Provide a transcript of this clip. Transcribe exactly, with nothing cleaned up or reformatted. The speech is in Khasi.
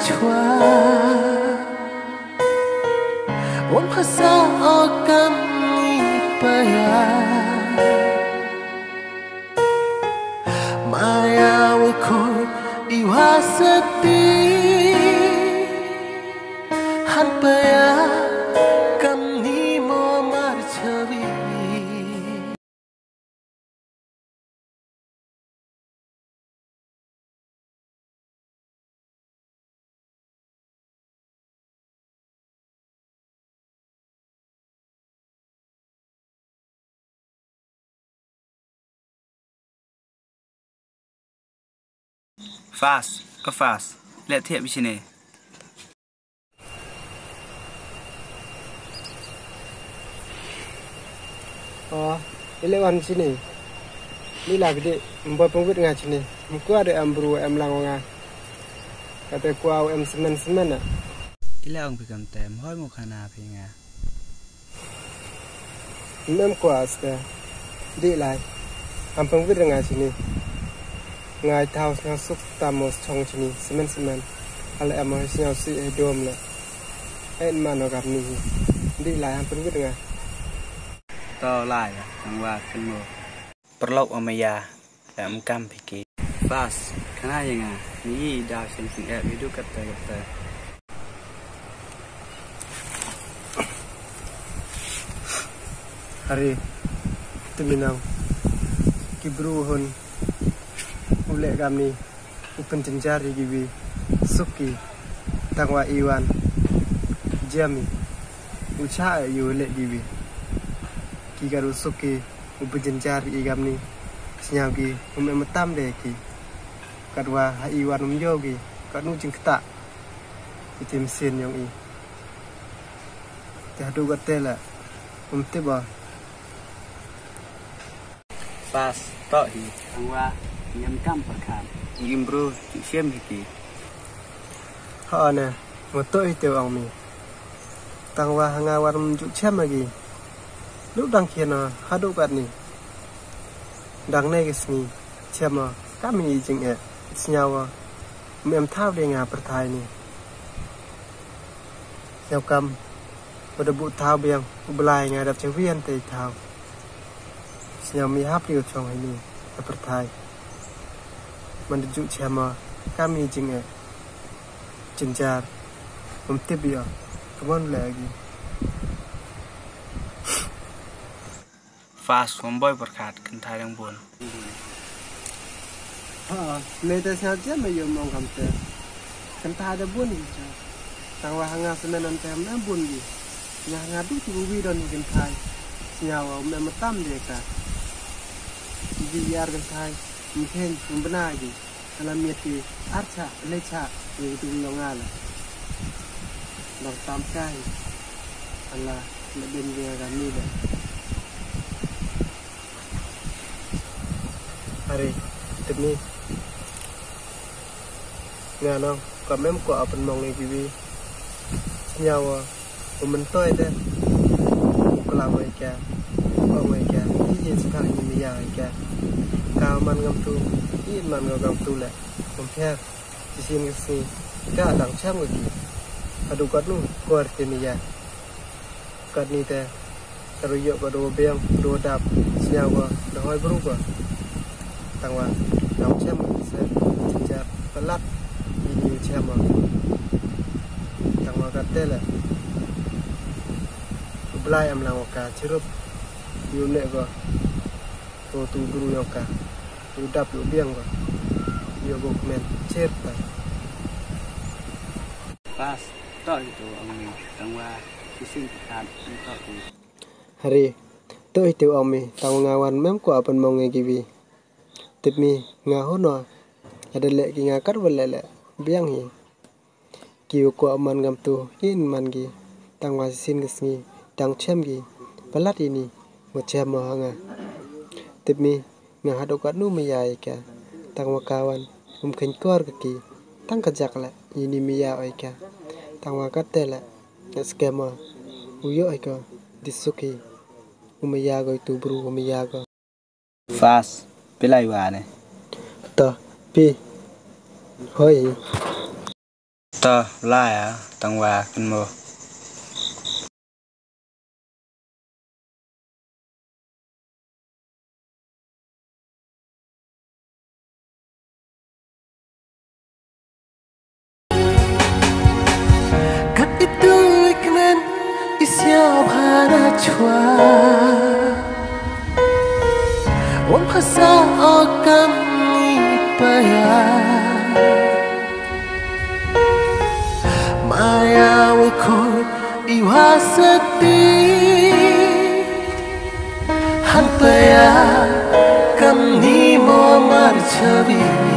Chwa wan phasa o kam ni paya. Maya wa khut iwa sati. Han paya kam ni mo mar chawi. Fas, ka fas. Leh thiah bishine. Oh, ile wan sini. Ni la gede, mboi pengwit nga sini. Mkua de ambru em lang nga. Kate kua em semen semen na. Ile ong pikam tem, hoi mo khana pi nga. Mem kua ste. Di lai. Am pengwit nga sini. Ngai tau sngau suk tamos chong sini. Semen semen. Ala em hoi sngau si eh dom le. Eh man o gam ni. Di lai am pengwit nga. To lai, tang wa kenmo. Perlok o maya. Em kam piki. Bas, kana ya nga. Ni da sen kin eh bidu kata kata. Hari, teminang. Ki bru hun. Ule gam ni. U pynjynjar ïa kiwi. Suki. Tang wa iwan. Jami. U cha ïa u le kiwi. Ki garu suki. U pynjynjar ïa ki gam ni. Sñiaw ki. Um em tam de ki. Katwa ha iwan um ïoh ki. Katnu jingkta. Iti mesin yong i. Te hadu kat te la. Um tip ba. Pas, tok hi, tang wa, ngam kam pyrkhat. Ngim bru, ju shem hi ki. Ha ne, mo tok hi te wang mi. Tang wa ha nga war mem ju shem agi. Lu dang khian o, hadu kat ni. Dang ne ki sngi, shem o, kam hi jing e, sñiaw o. Mem thaw de nga pyrthai ni. Sñiaw kam, u da buh thaw biang, u Blai nga dap cha wian te thaw. Sñiaw mi hap ri u chong hini, da pyrthai. Man da ju cha ma, kam i jing e. Jynjar, um tip ïa, kamon le agi. Fas, wamboi pyrkhat, kynthai dang bun. Ha, me te sñiaw jem me ïoh mong kam te. Kynthai da bun ïa. Tang wa ha nga semen an te me bun ïa. Nga ha nga du tu wi don ïa kynthai. Sñiaw wa me matam de ka. Wi yar kynthai. Mkhen, mbna ïa. Ala miet ki archa, lecha, wi tu long ala. Dang tam kai. Ala, le ben wi ga ni le. Hari, tip ni. Nga nong, ka mem ko apan mong ngi kiwi. Sñiaw wa, u myntoi de. U klam wa ika, u ong wa ika, i yin sphang i maya ika. Ka man ngam tu, i man ngam tu le. Ngam pher, i sin ka sngi, ka dang cham ka ki. Adu kat nu, kor te maya. Kat ni te, ka ru ïoh ka du biang, du dap, sñiaw ka, da hoi bru ka. Tang wa, dang chem ka se, jinjar, palat, ini chem ka. Tang wa kat te le. U Blai am lang wa ka, chirup, yu ne ka. Ko tu bru ïoh ka. Yu dap yu biang ka. Yu go kmen, chir ta. Pas, to itu ang ni, tang wa. Shisien pyrkhat, ym tok hi. Hari, to hi te u ong mi, tang nga wan mem kwah pynmong ïa kiwi. Tip mi, nga huno, lada leh ki nga kat ba leh leh, biang hi. Ki u kwah man ngam tu, in man ki, tang wa shisien ka sngi, dang chem ki, palat ini, wa chem mo ha nga. Tip mi, nga haduh katnu maya ïa ka, tang wa ka wan, um kheiñ kor ka ki, tang ka jak leh, ini maya oi ka, tang wa kat te leh. Ngat skhem ma. U ïoh ïa ka. Di suk hi. U maya ko itu bru u maya ko. Fas. Pilai wa ne. To. Pi. Hoi. To la ïa tang wa kin mo. Kat itu iknen isya bhara chwa. Wan phasa okam ni paya. Maya wikhu iwasati. Han paya kam ni mo mar chawi.